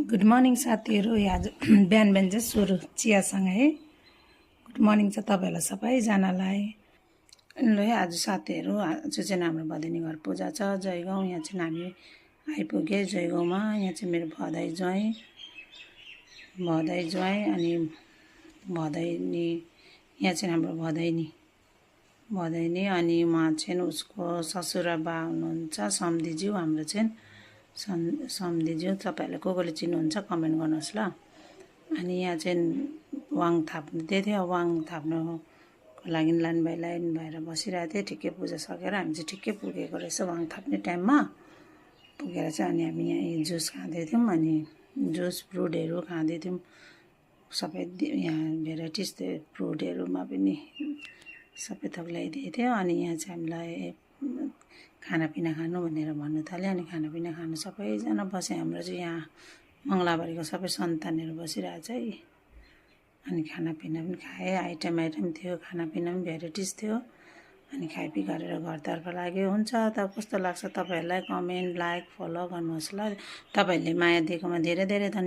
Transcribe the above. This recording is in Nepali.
गुड मर्निङ साथीहरू। आज बिहान बिहान चाहिँ सुरु चियासँग है। गुड मर्निङ छ तपाईँहरूलाई सबैजनालाई। ल है आज साथीहरू, आज चाहिँ हाम्रो भदैनी घर पूजा छ जयगाउँ। यहाँ चाहिँ हामी आइपुगेँ जयगाउँमा। यहाँ चाहिँ मेरो भदै ज्वाइँ अनि भदैनी। यहाँ चाहिँ हाम्रो भदैनी अनि उहाँ चाहिँ उसको ससुरा बा हुनुहुन्छ सम्धिज्यू। हाम्रो चाहिँ सम्धिज्यू। तपाईँहरूले कसले चिन्नुहुन्छ कमेन्ट गर्नुहोस् ल। अनि यहाँ चाहिँ वाङ थाप्दै थियो। वाङ थाप्नुको लागि लाइन बाई लाइन भएर बसिरहेको थिएँ। ठिक्कै पूजा सकेर हामी चाहिँ ठिक्कै पुगेको रहेछ वाङ थाप्ने टाइममा। पुगेर चाहिँ अनि हामी यहाँ जुस खाँदै थियौँ। अनि जुस फ्रुटहरू खाँदै थियौँ। सबै यहाँ भेराइटिज थियो फ्रुटहरूमा पनि सबै थोक ल्याइदिएको थियो। अनि यहाँ चाहिँ हामीलाई खानापिना खानु भनेर भन्नु थाल्यो। अनि खानापिना खानु सबैजना बसे। हाम्रो चाहिँ यहाँ मङ्गलाबारीको सबै सन्तानहरू बसिरहेको छ है। अनि खानापिना पनि खाएँ। आइटम थियो, खानापिना पनि भेराइटिज थियो। अनि खाइपी गरेर घरतर्फ लाग्यो। हुन्छ त कस्तो लाग्छ तपाईँहरूलाई कमेन्ट लाइक फलो गर्नुहोस् ल। तपाईँहरूले माया दिएकोमा धेरै धेरै धन्यवाद।